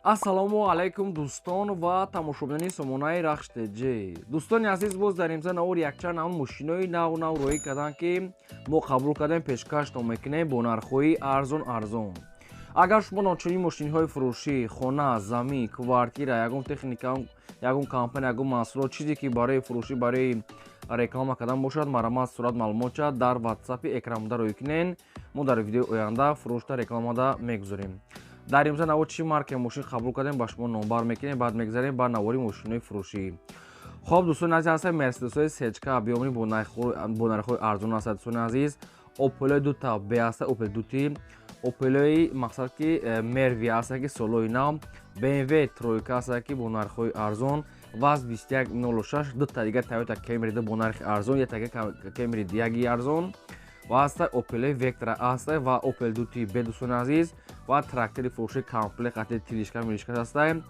Ассалому алайкум, дӯстон ва тамошобинони сомонаи Рахш ТЖ. Дӯстони азиз, боз дар имза навор якчанд навъ мошинои нав нав роҳӣ карданд, ки мо қабул кардем, пешкаштон мекунем бо нархҳои арзон арзон. Агар шумо ночунин мошинҳои фурӯшӣ, хона, замин, квартира, ягон техника, ягон компания, ягон маҳсулот, чизе ки барои фурӯшӣ, барои реклама кардан бошад, марҳамат, сурат, маълумотча дар ватсапи экранбуда роҳӣ кунен. Мо дар видеои оянда фурӯшта, рекламада мегузорем. Дар имза навор чӣ маркаи мошин қабул кардем, ба шумо номбар мекунем, баъд мегзарем ба навори мошинои фурӯшӣ. Хоб, дӯстони азиз, ҳастанд Мерседесҳои сечка объёмный бо нархҳои арзон ҳастад. Дӯстони азиз, Опелои дута б ҳаста, Опел дути, Опелои, мақсад ки Мерви ҳаста, ки солҳои нав, БМВ тройка ҳаста, ки бо нархҳои арзон, ВАЗ 2106, дута дигар Тойота Кемри бо нархи арзон, яктага Кемри яги арзон ва ҳаста Опелои Вектра ҳаста ва Опел дути б, дӯстони азиз, ва трактори фурӯши комплект қати тележка мелишка ҳаста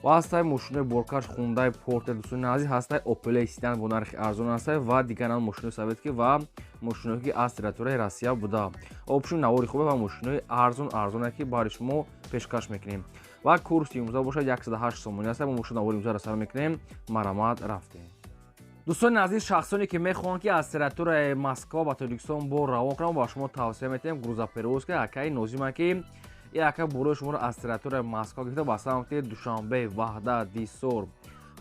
ва ҳастаи мошинои боркаш Хундай Портер. Дӯстони азиз, ҳастаи Опелои седан бо нархи арзон ҳаста ва дигар навъ мошинои советский ва мошиное ки аз территорияи Россия буда. Общем, навори хубе ва мошинои арзон арзоне ки барои шумо пешкаш мекунем ва курси имрӯза бошад 108 сомонӣ аст. Мо мошин навори имрӯзаро сар мекунем, марҳамат, рафтем. Дӯстони азиз, шахсоне ки мехоҳанд, ки аз территорияи Москва ба Тоҷикистон бор равон кунанд, ба шумо тавсия метиҳем грузоперевозка акаи Нозима, ки яка борои шуморо аз территорияи Москва гирифта ба самти Душанбе, Ваҳдат, Дисор,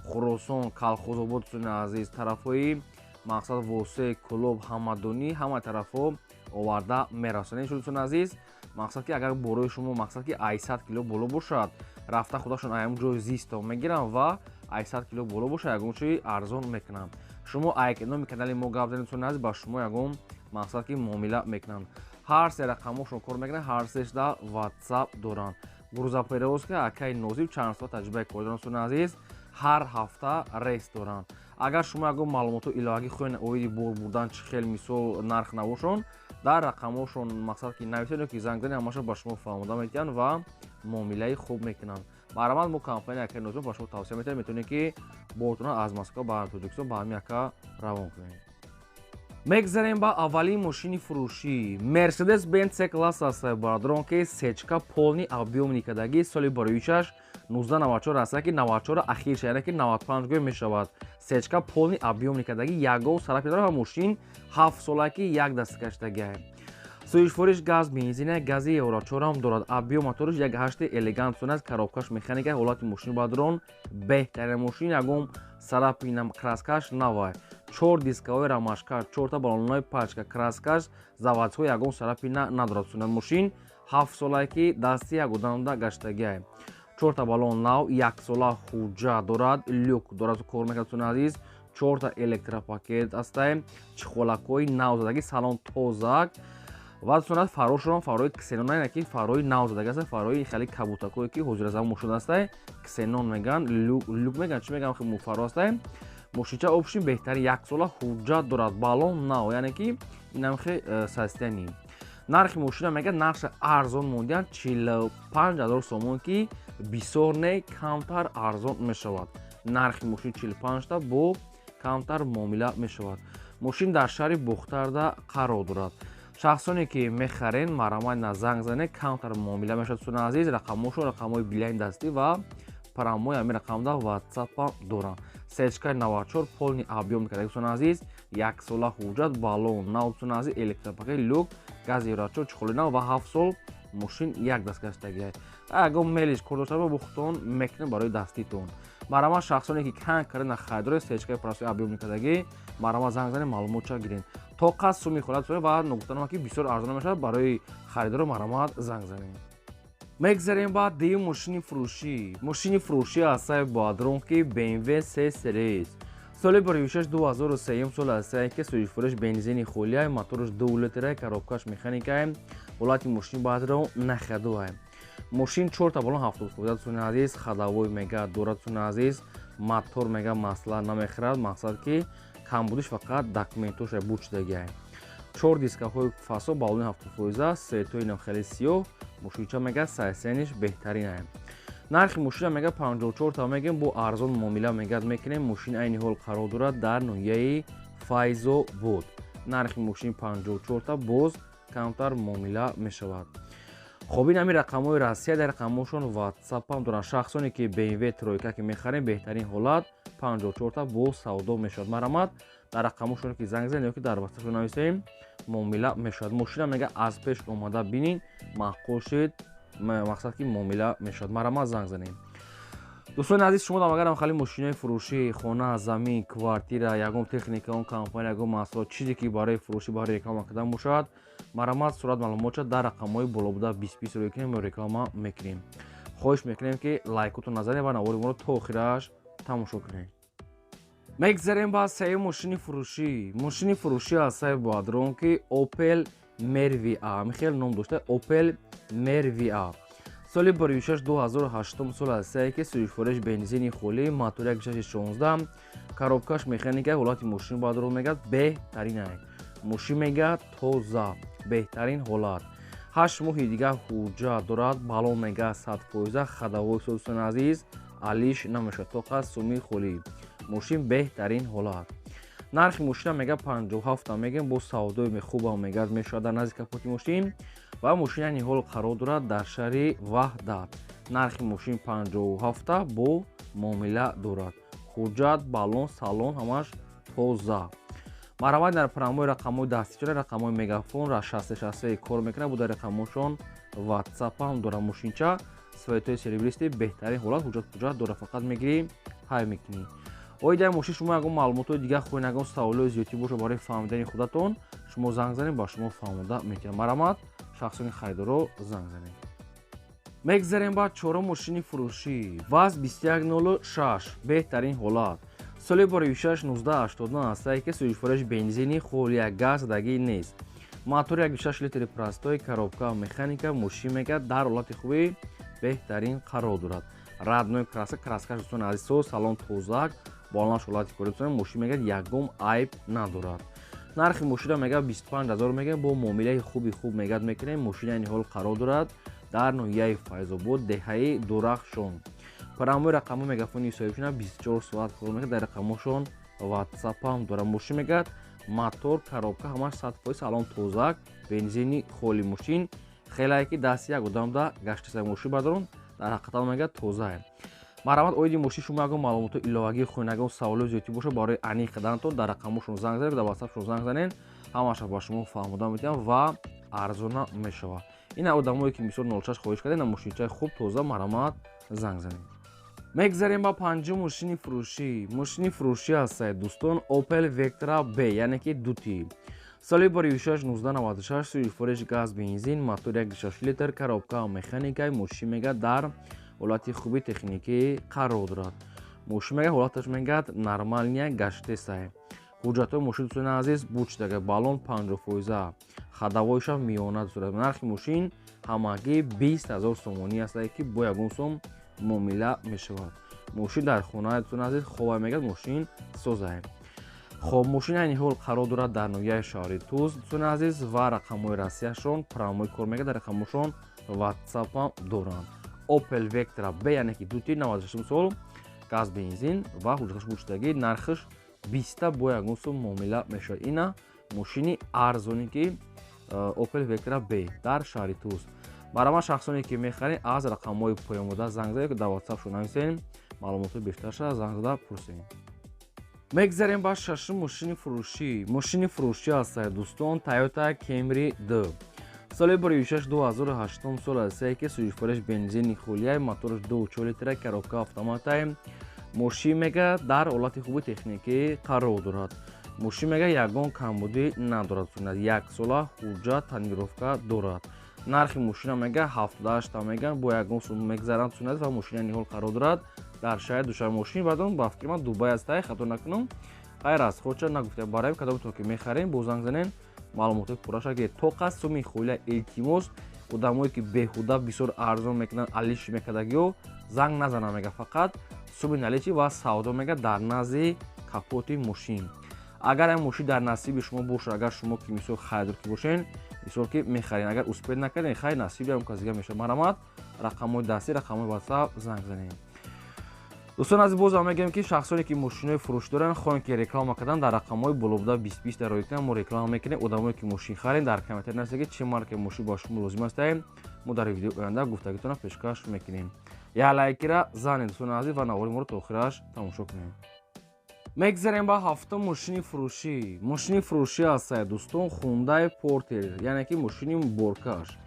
Хуросон, Калхозобод, дӯстони азиз, тарафҳои, мақсад, Восе, Кӯлоб, Ҳамадонӣ, ҳама тарафҳо оварда мерасонем. Дӯстони азиз, мақсад ки агар борои шумо, мақсад ки 800 кило боло бошад, рафта худашон аям ҷои зисто мегиранд ва 800 кило боло бошад, ягон чизи арзон мекунанд. Шумо номи канали мо гап занед, дӯстони азиз, ба шумо ягон, мақсад ки муомила мекунанд. Ҳар се рақамҳошон кор мекунанд, ҳар сешда ватсап доранд. Грузоперевозка акаи Нозиб чанд сол таҷрибаи кор доранд. Дӯстони азиз, ҳар ҳафта рейс доранд. Агар шумо ягон маълумоту иловагӣ хоҳед оиди бор бурдан, чӣ хел, мисол, нарх навошон, дар рақамҳошон, мақсад ки нависед ё ки занг занед, ҳамаша ба шумо фаҳмода метиҳанд ва муомилаи хуб мекунанд. Марҳамат, мо компания акаи Нозиб ба шумо тавсия метиҳем, метавонед, ки бортона аз Москва ба Тоҷикистон ба ҳамин ака равон кунед. Мегзарем ба аввалин мошини фурӯшӣ. Мерседес Бенц С класс аст, бародарон, ки сечка полный объёмный кардагӣ, соли бароишаш 1994 аст, ки 94 ахирша, яъне ки 95 гӯй мешавад. Сечка полный объёмный кардагӣ, ягон сарапи дорад ва мошин 7 сола ки як даст каштагиа. Сӯзишвориш газ, бензина, гази евро 4-ам дорад. Объём моториш 1,8, элегант аст, коробкаш механика. Ҳолати мошини, бародарон, беҳтарин мошин, ягон сарапи, краскаш навай, чор дискаҳои рамашка, чорта баллонҳои пачка, краскаш заводской, ягон сарапи надорад. Сунат, мошин 7 солае ки дасти як одамда гаштагиа, чорта баллон нав, яксола ҳуҷҷат дорад, люк дорад, кор мекунад. Дӯстони азиз, чорта электропакет астае, чехолакҳои нав задагӣ, салон тозак ва, дӯстон, фарошон фарои ксенон, ки фарои нав задаги аст, фарои хеле кабутакое ки ҳозир замон мошин астае, ксенон меган, люк меган, чӣ меган, фаро астае. Мошинча общем беҳтари, яксола ҳуҷҷат дорад, баллон нав, яъне ки инамхе состояние. Нархи мошина мега, нархша арзон мондиан, 45 000 сомон, ки бисёр не, камтар арзон мешавад. Нархи мошин 45та, бо камтар муомила мешавад. Мошин дар шаҳри Бохтарда қарор дорад. Шахсоне ки мехарен, марҳамат, на занг занед, камтар муомила мешавад. Дӯстони азиз, рақамҳошон рақамҳои Билайн дастӣ ва прямой, ҳамин рақамда ватсапа доранд. Сечкаи 94 полный объём карда, дӯстони азиз, яксола ҳуҷҷат, баллон нав, дӯстони азиз, электропакет, люк, гази евро 4, чехоли нав ва 7 сол мошин як даст гаштагиа. Ягон мелиш кор дошта бо худтон мекунед барои даститон. Марҳамат, шахсоне ки кан карда харидори сечкаи простой объём кардагӣ, марҳамат, занг занед, маълумотча гиред. То қад суми холад ва ногуфтанам, ки бисёр арзон мешавад барои харидоро, марҳамат, занг занед. Мегзарем ба дуюм мошини фурӯшӣ. Мошини фурӯшӣ ҳастаи, бародарон, ки BMW C Series, соли бароишаш 2003 сол ҳастае, ки сӯзишвориш бензини холия, мотораш 2 литра, коробкаш механикае. Ҳолати мошини баъдро нахадуае. Мошин чорта баллон 70%, дӯстони азиз, ходовой мега дорад. Дӯстони азиз, мотор мега масъала намехӯрад, мақсад ки камбудиш фақат документоша бучдагиае. Чор дискаҳои фасо, баллони 70%, светои нам хеле сиёҳ. Мошинча мега состояниеш беҳтаринае. Нархи мошина мега 54 та мегем, бо арзон муомила мегад мекунем. Мошин айни ҳол қарор дорад дар ноҳияи Файзобод. Нархи мошин 54та, боз камтар муомила мешавад. Хоб, ин ҳамин рақамҳои Россия, дар рақамҳошон WhatsApp ҳам доранд. Шахсоне ки BMW тройка ки мехарем, беҳтарин ҳолат 54та бо савдо мешавад. Марҳамат, дар рақамҳошон ки занг занед ё ки дар WhatsApp нависем, муомила мешавад. Мошина мега аз пеш омада бинин, маъқул шид, мақсад ки муомила мешавад. Марҳамат, занг занем. Дӯстони азиз, шумо агарам хали мошинаи фурӯшӣ, хона, замин, квартира, ягон техника, он компания, ягон маҳсулот, чизе ки барои фурӯшӣ, барои реклама кардан бошад, марҳамат, сурат, маълумотша дар рақамҳои боло буда 20 20 рӯй кунем, реклама мекунем. Хоҳиш мекунем, ки лайкотон назанед ва навори моро то охираш тамошо кунед. Мегзарем ба сеюм мошини фурӯшӣ. Мошини фурӯшӣ аз сай боадрон ки Opel Meriva, хеле ном дошта, Opel Meriva, соли 16 2008 сол аст, ки сӯзишвориш бензини холӣ, мотори 1.16, коробкаш механика. Ҳолати мошин бадрон мегӯяд беҳтарин. Мошин мегӯяд тоза, беҳтарин ҳолат, 8 моҳи дигар ҳуҷҷат дорад, балон мегӯяд 100%, ходовой дӯстони азиз, алиш намешавад, тоқа суми холӣ, мошин беҳтарин ҳолат. Нархи мошина мега 57 мегӯем, бо савдои хубам мегӯяд мешавад дар назди капоти мошин. Ва мошин айни ҳол қарор дорад дар шаҳри Ваҳдат. Нархи мошин 57, бо муомила дорад. Ҳуҷҷат, балон, салон ҳамаш тоза. Марҳамат, дар прямой рақамҳои дастичора, рақамҳои Мегафон 60 60 кор мекунад, бо дар рақамҳошон WhatsApp ҳам дорад. Мошинча цветои серебристый, беҳтарин ҳолат, ҳуҷҷат дорад, фақат мегирӣ, ҳай мекунӣ. Оид дар мошин шумо ягон маълумотҳои дигар хоҳед, ягон саволҳои зиёдтӣ бошад, барои фаҳмидани худатон шумо занг занед, ба шумо фаҳмода метавонад. Марҳамат, шахсони харидоро занг занед. Мегзарем ба чорум мошини фурӯшӣ. ВАЗ 2106, беҳтарин ҳолат, соли 2006 1989 ҳастае, ки сӯзишвориш бензини холия, газ задагӣ нест, мотори 1.6 литри простой, коробка механика. Мошин мегӯяд дар ҳолати хуби беҳтарин қарор дорад. Родной краска, краскаш, дӯстони азизо, салон тозак, боланаш ҳолати кори. Мошин мегӯяд ягон айб надорад. Нархи мошина мегӯяд 25 ҳазор мегӯяд, бо муомилаи хуби хуб мегӯяд мекунем. Мошина айни ҳол қарор дорад дар ноҳияи Файзобод, деҳаи Дурахшон. Прямой рақамҳо Мегафони соҳибшона 24 соат кор мекунад, дар рақамҳошон WhatsApp ҳам дорад. Мошин мегӯяд мотор, коробка ҳамаш 100%, салон тозак, бензини холи. Мошин хелае ки дасти як одамда гаштаса. Мошин бардорон дар ҳақиқатан мегӯяд тозае. Марҳамат, оиди мошин шумо ягон маълумотҳои иловагӣ хоҳед, ягон саволҳои зиёдтӣ бошад, барои аниқ карданатон дар рақамҳошон занг занед, дар WhatsAppшон занг занед, ҳамаша ба шумо фаҳмода метавонам ва арзона мешавад. Ин одамое ки мисол 06 хоҳиш кардед, на мошинчаи хуб, тоза, марҳамат, занг занед. Мегзарем ба панҷум мошини фурӯшӣ. Мошини фурӯшӣ ҳастед, дӯстон, Opel Vectra B, яъне ки дути, соли 2006 1996, сӯзишвориш газ, бензин, мотор 1.6 литр, коробка механика. Мошин мегӯяд дар ҳолати хуби техникӣ қарор дорад. Мошин мегӯяд ҳолаташ мегӯяд нормальный, гаштесай. Ҳуҷҷатҳои мошин, дӯстони азиз, бучдага, баллон 50%, ходовойшам миёна дорад. Нархи мошин ҳамагӣ 20 000 сомонӣ астае, ки бо ягон сом муомила мешавад. Мошин дар хонаи, дӯстони азиз, хобай, мегӯяд мошин созае. Хоб, мошин айни ҳол қарор дорад дар ноҳияи шаҳри Туз, дӯстони азиз, ва рақамҳои Россияшон прямой кор мегӯяд, дар рақамҳошон WhatsApp доранд. Opel Vectra B, яъне ки дути, 96 сол, газ, бензин ва ҳуҷҷаташ бучдагӣ, нархаш 20, бо ягон сум муомила мешавад. Ина мошини арзоне ки Opel Vectra B дар шаҳри Туз. Барои шахсоне ки мехаред, аз рақамҳои поёнбуда занг занед, дар WhatsApp нависед, маълумотҳои бештарша занг зада пурсед. Мегзарем ба шашум мошини фурӯшӣ. Мошини фурӯшӣ ҳастад, дӯстон, Toyota Camry 2, соли 2006 2008 сол астае, ки сӯзишвориш бензини хулияй, мотораш 2.4 литра, коробка автоматай. Мошин мега дар ҳолати хуби техникӣ қарор дорад. Мошин мега ягон камбудӣ надорад, як сола ҳуҷҷат, тонировка дорад. Нархи мошина мега 78 меган, бо ягон сум мегзаранд сунат. Ва мошина ниҳол қарор дорад дар шаҳри Душанбе. Мошин баъдон ба фикри ман Дубай астае, хато накунам, ғайр аз хоча нагуфта. Барои кадомтон ки мехарем, бо занг занен, маълумотҳои пурраша ки тоқа суми холия. Илтимос, одамое ки беҳуда бисёр арзон мекунанд, алиш мекардагиё, занг назананд, мега фақат суми наличный ва савдо мега дар назди капоти мошин. Агар ин мошин дар насиби шумо бошад, агар шумо ки мисол харидор ки бошен, мисол ки мехарен, агар успеть накарден, хайр, насиби ҳам кас дига мешавад. Марҳамат, рақамҳои дастӣ, рақамҳои WhatsApp занг занед. Дӯстон азиз, бозам мегӯем, ки шахсоне, ки мошинои фурӯш доранд, хоҳем, ки реклама кардан, дар рақамҳои болобуда 20 20 дар рои кунанд, мо реклама мекунем. Одамое, ки мошин харем, дар комментарий нависед, ки чӣ маркаи мошин ба шумо лозим астаем, мо дар видеои оянда гуфтагитонро пешкаш мекунем. Як лайкира занед, дӯстони азиз, ва навори моро то охираш тамошо кунем. Мегзарем ба ҳафтум мошини фурӯшӣ. Мошини фурӯшӣ ҳастае, дӯстон, Хундай Портер, яъне ки мошини боркаш.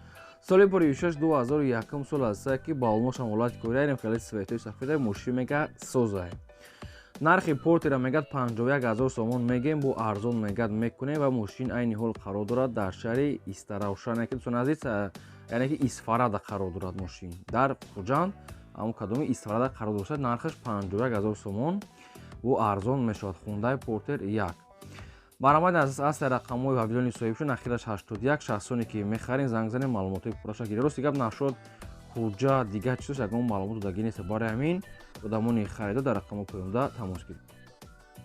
Соли 96, 2001 сол ҳастае, ки баллоношам ҳолати корияем, хеле цветои сафеда, мошин мега созае. Нархи Портера мегӯяд 51 ҳазор сомон мегем, бо арзон мегӯяд мекунем. Ва мошин айни ҳол қарор дорад дар шаҳри Истаравшан, яке, дӯстони азиз, яъне ки Исфарада қарор дорад мошин, дар Хуҷанд, ҳамон кадоми Истфарада қарор дошта. Нархаш 51 ҳазор сомон, бо арзон мешавад. Хундай Портер як. Марҳамат, аз асли рақамҳои павилони соҳибшон, ахираш 81. Шахсоне, ки мехарем, занг занем, маълумотҳои пурраша гиред. Рости гап, нашод ҳуҷҷат, дигар чизош ягон маълумот додагӣ нест. Барои ҳамин одамони харидор дар рақамҳои поёнда тамос гиред.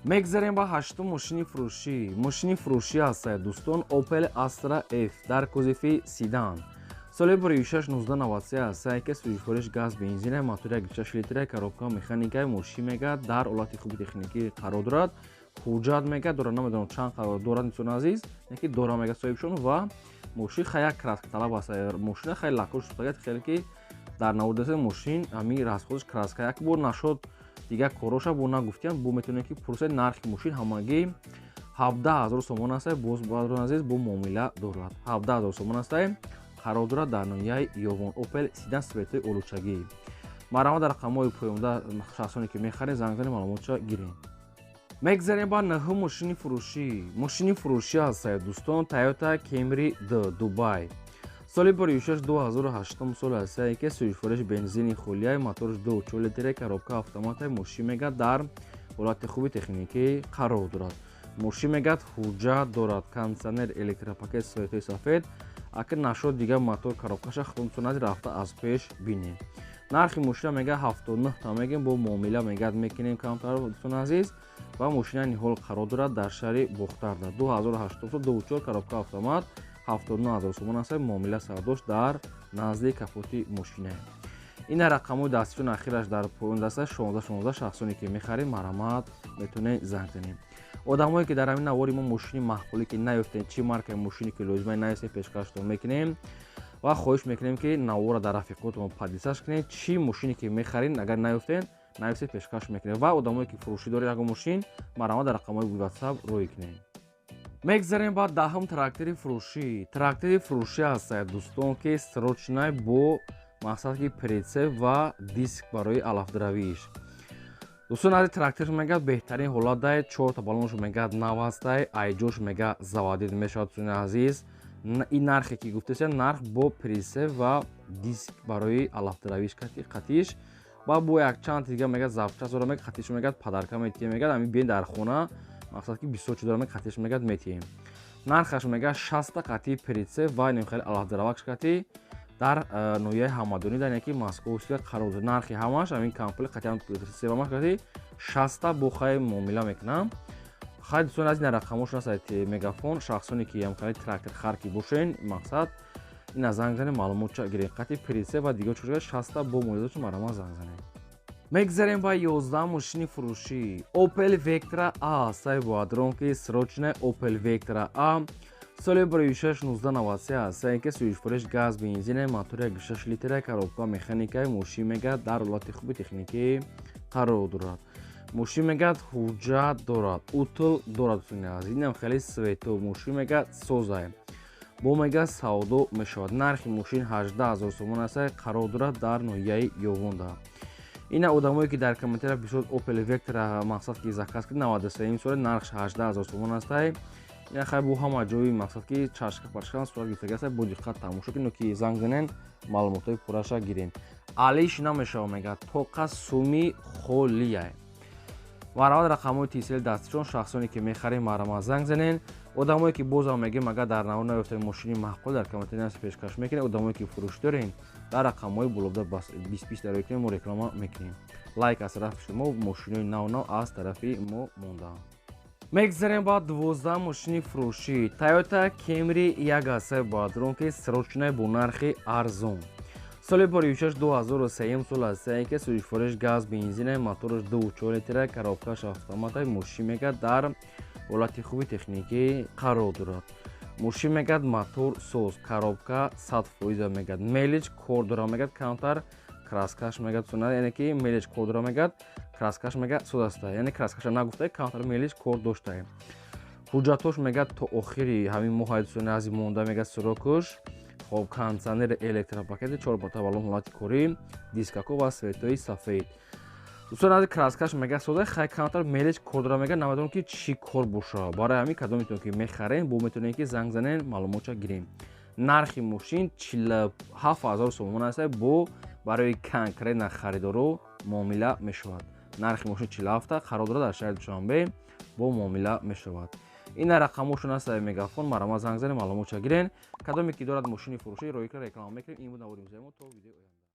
Мегзарем ба ҳаштум мошини фурӯшӣ. Мошини фурӯшӣ ҳастае, дӯстон, Opel Astra F дар кузови седан. Соли 96, 1993 ҳастае, ки сӯзишвориш газ бензина, мотори 1,6 литра, коробка механикаи. Мошин мегӯяд дар ҳолати хуби техникӣ қарор дорад. Ҳуҷҷат мегӯяд дорад, намедонам чанд қарор дорад, инсони азиз, ки дора мегӯяд соҳибшон. Ва мошин хай як краскаталаб аст. Мошина хай лакош шудагият, хеле ки дар наводаси мошин ҳами расходаш краска як бор нашуд, дигар короша бо нагуфтиям, бо метавонем, ки пурсед. Нархи мошин ҳамагӣ 17 000 сомон аст. Боз, бародарони азиз, бо муомила дорад. 17 000 сомон аст, қарор дорад дар ноҳияи Ёвон. Опел седан, цветои олучагӣ. Марҳамат, дар рақамҳои поёнда шахсоне, ки мехаред, занг занед, маълумотша гиред. Мегзарем ба нӯҳум мошини фурӯшӣ. Мошини фурӯшӣ ҳастае, дӯстон, Toyota Camry D Дубай. Соли 96, 2008 сол ҳастае, ки сӯзишвориш бензини холияй, моторш 2,4 литре, коробка автоматай. Мошин мегӯяд дар ҳолати хуби техникӣ қарор дорад. Мошин мегӯяд ҳуҷҷат дорад, кондитсионер, электропакет, цветои сафед. Ака нашуд дигар мотор, коробкаша худтон рафта аз пеш бинед. Нархи мошина мегӯяд 79 та мегем, бо муомила мегӯяд мекунем камтар, дӯстони азиз. Ва мошина ниҳол қарор дорад дар шаҳри Бохтарда. 2008 сол, 24, коробка автомат, 79 ҳазор сомон аст, муомила сардошт дар назди капоти мошина. Ина рақамҳои дастишон, ахираш дар поён даста 16 16. Шахсоне, ки мехаред, марҳамат, метавонед занг занед. Одамое, ки дар ҳамин навори мо мошини маъқулӣ ки наёфтем, чӣ маркаи мошине ки лозима, наёфтем, пешкаштон мекунем. Ва хоҳиш мекунем, ки наворро дар рафиқотон поделиться кунед. Чӣ мошине ки мехаред, агар наёфтем, нависед, пешкаш мекунем. Ва одамое, ки фурӯшӣ доред ягон мошин, марҳамат, дар рақамҳои WhatsApp рӯй кунед. Мегзарем ба даҳум трактори фурӯшӣ. Трактори фурӯшӣ ҳастае, дӯстон, ки срочный, бо мақсад ки прицеп ва диск барои алафдравиш. Дӯстон ази, трактор мегӯяд беҳтарин ҳолат дае, чорта баллонш мегӯяд нав ҳастай, айҷош мегӯяд заводить мешавад. Дӯстони азиз, ин нархе ки гуфтеса, нарх бо прицеп ва диск барои алафдравиш қатиш ва бо якчанд дига мегӯяд запчасть дора, мегӯяд қатиш, мегӯяд подарка метиҳем. Мегӯяд ами биен дар хона, мақсад ки бисёр чи дора, мегӯяд қатиш, мегӯяд метиҳем. Нархаш мегӯяд 60 қати прицеп ва нимхели алафдравакш қати дар ноҳияи Ҳамадонӣ, дар яки Московская қарор дорад. Нархи ҳамаш ҳамин комплект қатиам прицепамаш қати 60, бо хай муомила мекунам. Хай, дӯстони азиз, ин рақамҳошон аст Мегафон. Шахсоне, ки ҳамкори трактор харки бошен, мақсад ина занг занед, маълумотча гиред. Қати прицеп ва дигар чӯ 60 бо муомилачо, марҳамат, занг занед. Мегзарем ба 11 мошини фурӯшӣ. Opel Vectra A сай боадрон, ки срочная. Opel Vectra A соли 96, 1993 ҳастае, ки сӯзишвориш газ бензина, мотори 1,6 литра, коробка механикаи. Мошин мегӯяд дар ҳолати хуби техникӣ қарор дорад. Мошин мегӯяд ҳуҷҷат дорад, утл дорад. Дӯстони азиз, инам хеле цвето, мошин мегӯяд созае, бо мегӯяд савдо мешавад. Нархи мошин 18 ҳазор сомон аст, қарор дорад дар ноҳияи Ёвонда. Ина одамое, ки дар комментария бисёр Opel Vectra мақсад ки заказ кид, 93 сола, нархш 18 ҳазор сомон астай. Ина хай бо ҳама ҷои мақсад ки чашка пашка сурат гирифтаги аст, бо диққат тамошо кунед, ки занг занен, маълумотҳои пурраша гирен. Алиш намешава, мегӯяд тоқа суми холияй. Марҳамат, рақамҳои Тисел дастишон. Шахсоне, ки мехарем, марҳамат, занг занен. Одамое, ки бозам мегӯем, агар дар навор наёфтем мошини маъқул, дар комментария пешкаш мекунем. Одамое, ки фурӯш дорем, дар рақамҳои болобда 20 20 дар кунем, мо реклама мекунем. Лайк аз тарафи шумо, мошинои нав нав аз тарафи мо мондаанд. Мегзарем ба 12 мошини фурӯшӣ. Toyota Camry як ҳастаи бадрон, ки срочная, бо нархи арзон. Соли 56, 2003 сол аст, ки сӯзишвориш газ, бензина, мотораш 2,4 литра, коробкаш автомата. Мошин, мегӯяд, дар ҳолати хуби техникӣ қарор дорад. Мошин, мегӯяд, мотор соз, коробка 100%, мегӯяд, мелочь кор дора, мегӯяд, камтар краскаш, мегӯяд, яъне ки мелочь кор дора, мегӯяд, краскаш, мегӯяд, соз аста, яъне краскаша нагуфта, камтар мелочь кор доштае. Ҳуҷҷатҳош, мегӯяд, то охири ҳамин моҳ нази монда, мегӯяд, срокуш. Хоб, кондиционери, электропакети, чорбата балон, ҳолати корӣ, дискако ва светои сафед. Дӯстон аз, краскаш, мега, соза, хай, камтар мелочь кор дора, мега, намедонам, ки чӣ кор боша. Барои ҳамин кадометон ки мехарем, бо метавонем, ки занг занем, маълумотша гирем. Нархи мошин 47 000 сомон аст, бо барои конкретно харидоро муомила мешавад. Нархи мошин 47-та, қарор дорад дар шаҳри Душанбе, бо муомила мешавад. Ина рақамошон аст, Мегафон, марама занг занем, маълумотша гирен. Кадоме ки дорад мошини фурӯшӣ, роикра реклама мекунем. Ин буд навори мо. То видеои оянда.